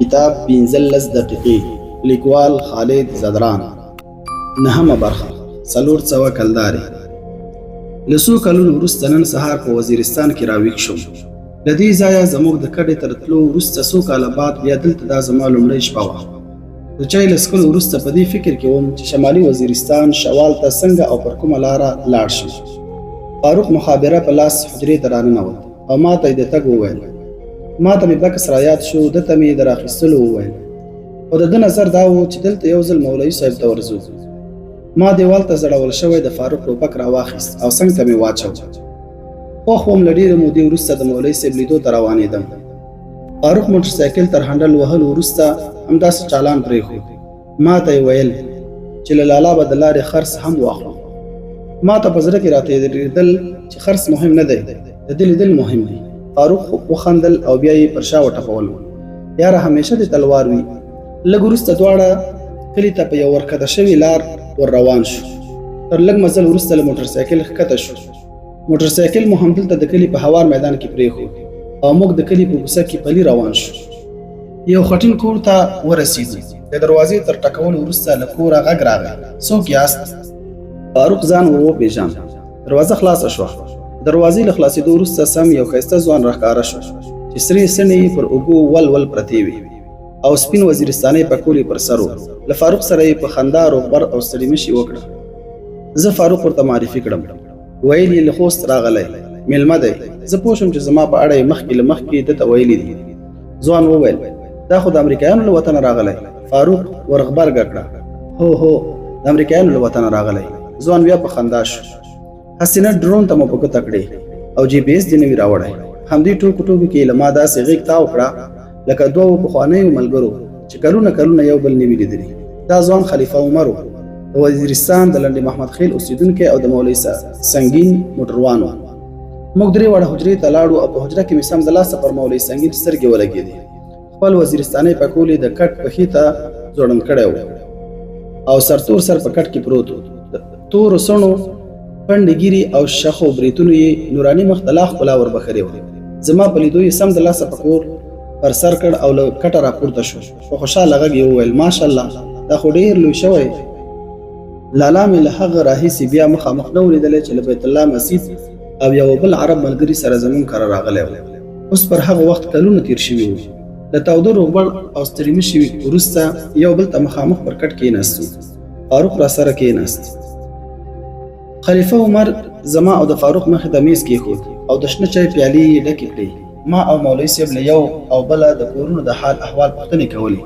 کتاب 15 دقیقې، لیکوال خالد ځدران. نهمه برخه، 400 کلدارې. له څو کلونو وروسته نن سهار په وزیرستان کې راویښ شوم. له دې ځایه زموږ د کډې تر تلو وروسته څو کاله بعد بیا دلته دا زما لومړۍ شپه وه. د چای له څښلو وروسته په دې فکر کې وم چې شمالي وزیرستان شوال ته څنګه او پر کومه لاره لاړ شم. فاروق مخابره په لاس حجرې ته راننوت او ما ته یې د تګ وویل. ما ته مې بکس را یاد شو، ده ته مې د راخیستلو وویل، خو د ده نظر دا و چې دلته یو ځل مولوي صاحب ته ورځو. ما دیوال ته ځړول شوی د فاروق ټوپک راواخیست او څنګ ته مې واچو. خوښ وم، له ډېرې مودې وروسته د مولوي صاحب لیدو ته روانېدم. فاروق موټرسایکل تر هنډل وهلو وروسته همداسې چالان پرېښود. ما ته یې ویل چې له لالا به د لارې خرڅ هم واخلو. ما ته په زړه کې راتېرېدل چې خرڅ مهم نه دی، د ده لیدل مهم دي. فاروق وخندل او بیا یې پر شا وټپول، یاره همیشه دې تلوار وي. لږ وروسته دواړه کلي ته په یو ورکته شوې لار ور روان شو. تر لږ مزل وروسته له موټرسایکل ښکته شو. موټرسایکل مو همدلته د کلي په هوار میدان کې پرېښود او موږ د کلي په کوڅه کې پلي روان شو. یو خټین کور ته ورسېدو. د دروازې تر ټکولو وروسته له کوره غږ راغی، څوک یاست؟ فاروق ځان ور وپېژاند. دروازه خلاصه شوه. دروازې له خلاصېدو وروسته سم یو ښایسته ځوان راښکاره شو چې سرې څڼې یې پر اوږو ول ول پرتې وې او سپین وزیرستانۍ پکول یې پر سر و. له فاروق سره یې په خندا روغبر او ستړي مشي وکړه. زه فاروق ورته معرفي کړم. ویل یې له خوست راغلی میلمه دی. زه پوه شوم چې زما په اړه یې مخکې له مخکې ده ته ویلي دي. ځوان وویل، دا خو د امریکایانو له وطنه راغلی. فاروق ورغبرګه کړه، هو هو، د امریکایانو له وطنه راغلی. ځوان بیا په خندا شو، هسې نه ډرون ته مو په ګوته کړې او جي پي اس دې نه وي راوړی. همدې ټوکو ټوکو کې له ما داسې غېږ تاو کړه لکه دوو پخوانیو ملګرو چې کلونه کلونه یو بل نه وي لیدلي. دا ځوان خلیفه عمر و، د وزیرستان د لنډې محمد خیل اوسېدونکی او د مولوي سنګین موټروان و. موږ درې واړه حجرې ته لاړو او په حجره کې مې سمدلاسه پر مولوي سنګین سترګې ولګېدې. خپل وزیرستاني پکول یې د کټ پښې ته ځوړند کړی و او سرتور سر په کټ کې پروت و. تورو څڼو، پنډې ږیرې او شخو برېتونو یې نوراني مخ ته لا ښکلا وربښلې وه. زما په لیدو یې سمدلاسه پکور پر سر کړ او له کټه راپورته شو. په خوشاله غږ یې وویل، ماشاءالله، دا خو ډېر لوی شوی. لالا مې له هغه راهیسې بیا مخامخ نه و لیدلی چې له بیت الله مسید او یوه بل عرب ملګري سره زموږ کره راغلی و. اوس پر هغه وخت کلونه تېر شوي وو. له تاوده روغبړ او ستړي مشي وروسته یو بل ته مخامخ پر کټ کېناستو. فاروق راسره کېناست. خلیفه عمر زما او د فاروق مخې ته میز کېښود او د شنه چای پیالې یې ډکې کړې. ما او مولوي صاحب له یو او بله د کورونو د حال احوال پوښتنې کولې.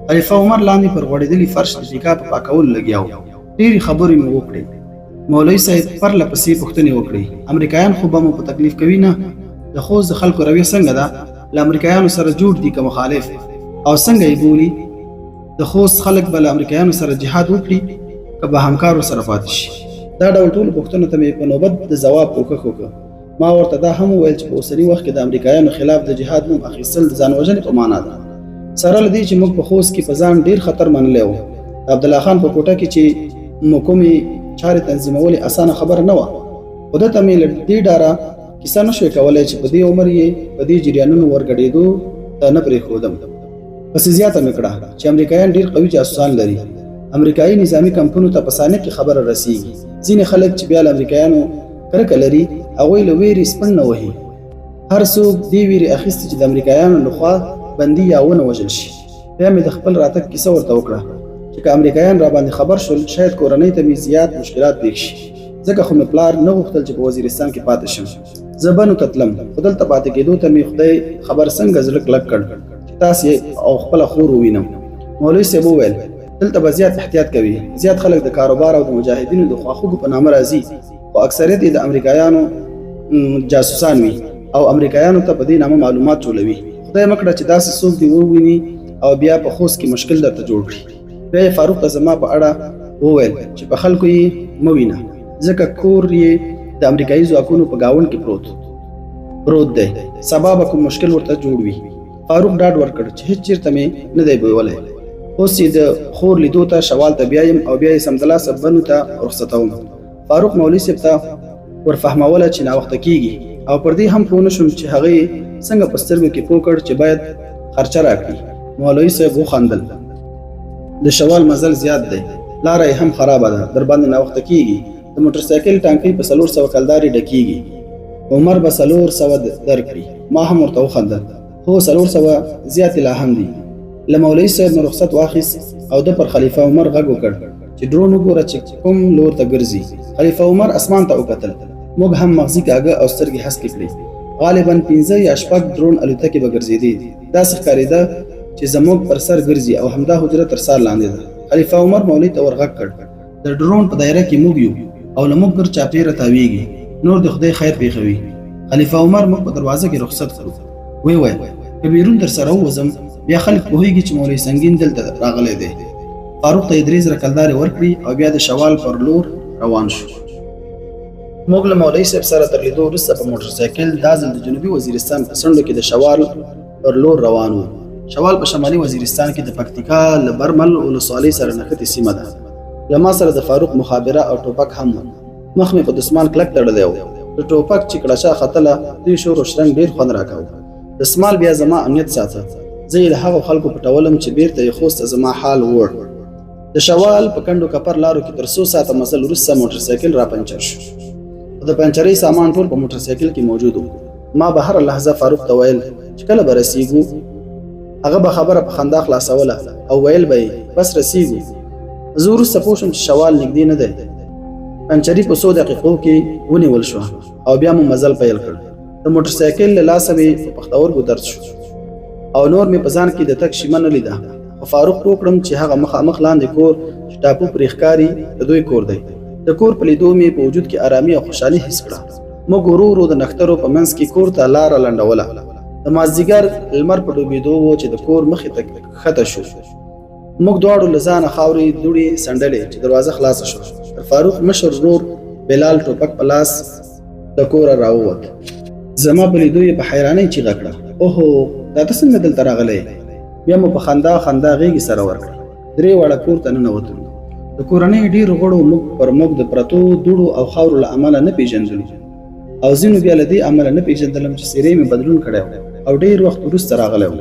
خلیفه عمر لاندې پر غوړېدلي فرش د ټیکا په پاکولو لګیا و. ډېرې خبرې مو وکړې. مولوي صاحب پرله پسې پوښتنې وکړې، امریکایان خو به مو په تکلیف کوي نه؟ د خوست د خلکو رویه څنګه ده؟ له امریکایانو سره جوړ دي که مخالف؟ او څنګه یې بولي؟ د خوست خلک به له امریکایانو سره جهاد وکړي که به همکار ورسره پاتې شي؟ دا ډول ټولو پوښتنو ته مې په نوبت د ځواب کوښښ وکړ. ما ورته دا هم وویل چې په اوسني وخت کې د امریکایانو خلاف د جهاد نوم اخیستل د ځان وژنې په معنا ده. سره له دې چې موږ په خوست کې په ځان ډېر خطر منلی و، د عبدالله خان په کوټه کې چې مو کومې چارې تنظیمولې اسانه خبره نه وه، خو ده ته مې له دې ډاره کیسه نه شوې کولی چې په دې عمر یې په دې جریانونو ورګډېدو ته نه پرېښودم. پسې زیاته مې کړه چې امریکایان ډېر قوي جاسوسان لري. امریکایي نظامي کمپونو ته په ثانیه کې خبره رسېږي. ځینې خلک چې بیا له امریکایانو کرکه لري، هغوی له ویرې سپڼ نه وهي. هر څوک دې ویرې اخیستي چې د امریکایانو له خوا بندي یا ونه وژل شي. بیا مې د خپل راتګ کیسه ورته وکړه چې که امریکایان راباندې خبر شول، شاید کورنۍ ته مې زیات مشکلات پېښ شي، ځکه خو مې پلار نه غوښتل چې په وزیرستان کې پاتې شم. زه بنو ته تلم، خو دلته پاتې کېدو ته مې خدای خبر څنګه زړه کلک کړ چې تاسې او خپله خور ووینم. مولوي صاحب وویل، دلته به زیات احتیاط کوي. زیات خلک د کاروبار او د مجاهدینو د خواخوږو په نامه راځي، خو اکثریت یې د امریکایانو جاسوسان وي او امریکایانو ته په دې نامه معلومات ټولوي. خدای مه کړه چې داسې څوک دې وویني او بیا په خوست کې مشکل درته جوړ کړي. بیا یې فاروق ته زما په اړه وویل چې په خلکو یې مه وینه، ځکه کور یې د امریکایي ځواکونو په ګاونډ کې پروت دی، سبا به کوم مشکل ورته جوړ وي. فاروق ډاډ ورکړ چې هیڅ چیرته مې نه دی بیولی. اوس یې د خور لیدو ته شوال ته بیایم او بیا یې سمدلاسه بنو ته رخصتوم. فاروق مولوي صاحب ته ورفهموله چې ناوخته کیږي او پر دې هم پوه نه شوم چې هغه یې څنګه په سترګو کې پوه کړ چې باید خرچه راکړي. مولوي صاحب وخندل. د شوال مزل زیات دی، لاره یې هم خرابه ده، در باندې ناوخته کیږي. د موټرسایکل ټانکۍ په 400 کلدارې ډکیږي، عمر به 400 درکړي. ما هم ورته وخندل، هو 400 زیاتې لا هم دي. له مولوي صاحب مې رخصت واخیست او ده پر خلیفه عمر غږ وکړ چې ډرون وګوره چې کوم لور ته ګرځي. خلیفه عمر اسمان ته وکتل، موږ هم مغزي کاږه او سترګې هسکې کړې. غالبا 5 یا 6 ډرون الوتکې به ګرځېدې، داسې ښکارېده چې زموږ پر سر ګرځي او همدا حجره تر سار لاندې ده. خلیفه عمر مولوي ته ورغږ کړ، د ډرون په دایره کې موږ یو او له موږ ګرد چاپېره تاویږي، نور د خدای خیر پېښوي. خلیفه عمر موږ په دروازه کې رخصت کړو، ویې ویل که بیرون در سره ووځم بیا خلک پوهېږي چې مولوي سنګین دلته راغلی دی. فاروق ته یې 3000 کلدارې ورکړې او بیا د شوال پر لور روان شو. موږ له مولوي صاحب سره تر لیدو وروسته په موټرسایکل دا ځل د جنوبي وزیرستان په څنډو کې د شوال پر لور روان وو. شوال په شمالي وزیرستان کې د پکتیکا له برمل ولسوالۍ سره نښتې سیمه ده. له ما سره د فاروق مخابره او ټوپک هم و. مخ مې په دستمال کلک تړلی و. د ټوپک چې کړچا ختله، دې شور او شرنګ ډېر خوند راکاوه. دستمال بیا زما امنیت ساته، زه یې له هغو خلکو پټولم چې بیرته یې خوست ته زما حال ووړ. د شوال په کنډو کپر لارو کې تر څو ساعته مزل وروسته موټرسایکل را پنچر شو. خو د پنچرۍ سامان ټول په موټرسایکل کې موجود و. ما به هره لحظه فاروق ته ویل چې کله به رسیږو. هغه به خبره په خندا خلاصوله او ویل به یې بس رسیږو. زه وروسته پوه شوم چې شوال نږدې نه دی. پنچري په څو دقیقو کې ونیول شوه او بیا مو مزل پیل کړ. د موټرسایکل له لاسه مې په پښتورګو درد شو او نور مې په ځان کې د تګ شیمه نه لیده. خو فاروق پوه کړم چې هغه مخامخ لاندې کور چې ټاپو پرې ښکاري د دوی کور دی. د کور په لیدو مې په وجود کې ارامي او خوشحالي حس کړه. موږ ورو ورو د نښترو په منځ کې کور ته لاره لنډوله. د مازدیګر لمر په ډوبېدو و چې د کور مخې ته کښته شو. موږ دواړو له ځانه خاورې دوړې څنډلې چې دروازه خلاصه شوه. تر فاروق مشر ورور بلال ټوپک په لاس له کوره راووت. زما په لیدو یې په حیرانۍ چیغه کړه، اوهو دا ته څنګه دلته راغلی؟ بیا مو په خندا خندا غېږې سره ورکړه. درې واړه کور ته ننوتلو. د کورنۍ ډېرو غړو موږ پر موږ د پرتو دوړو او خاورو له امله نه پېژندلو او ځینو بیا له دې امله نه پېژندلم چې څېرې مې بدلون کړی او ډېر وخت وروسته راغلی وم.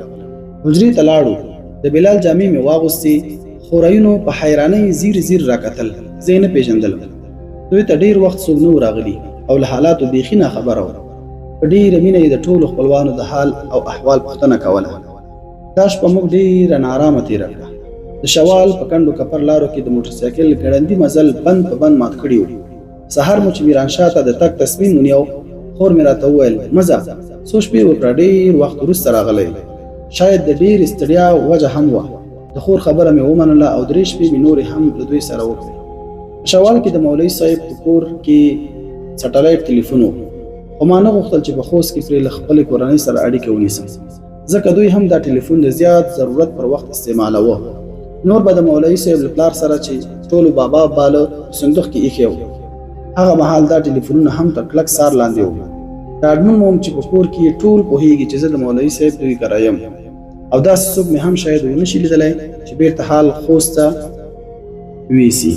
حجرې ته لاړو، د بلال جامې مې واغوستې. خورایونو په حیرانۍ ځیر ځیر راکتل، زه یې نه پېژندلم. دوی ته ډېر وخت څوک نه و راغلي او له حالاتو بیخي ناخبره وو. په ډېره مینه یې د ټولو خپلوانو د حال او احوال پوښتنه کوله. دا شپه موږ ډېره نارامه تېره کړه. د شوال په کنډو کپر لارو کې د موټرسایکل ګړندي مزل بند په بند مات کړي وو. سهار مو چې میرانشاه ته د تګ تصمیم ونیو، خور مې راته وویل مه ځه، څو شپې وکړه، ډېر وخت وروسته راغلی. شاید د ډېرې ستړیا وجه هم وه. د خور خبره مې ومنله او 3 شپې مې نورې هم له دوی سره وکړې. په شوال کې د مولوي صاحب په کور کې سټلایټ تلیفون و، خو ما نه غوښتل چې په خوست کې پرې له خپلې کورنۍ سره اړیکه ونیسم، ځکه دوی هم دا ټلیفون د زیات ضرورت پر وخت استعمالوه. نور به د مولوي صاحب له پلار سره چې ټولو بابا باله په صندوق کې ایښی و. هغه مهال دا ټلیفونونه هم تر کلک څار لاندې وو. ډاډمن وم چې په کور کې ټول پوهېږي چې زه د مولوي صاحب دوی کره یم او داسې څوک مې هم شاید ونه شي لیدلی چې بېرته حال خوست ته ویسي.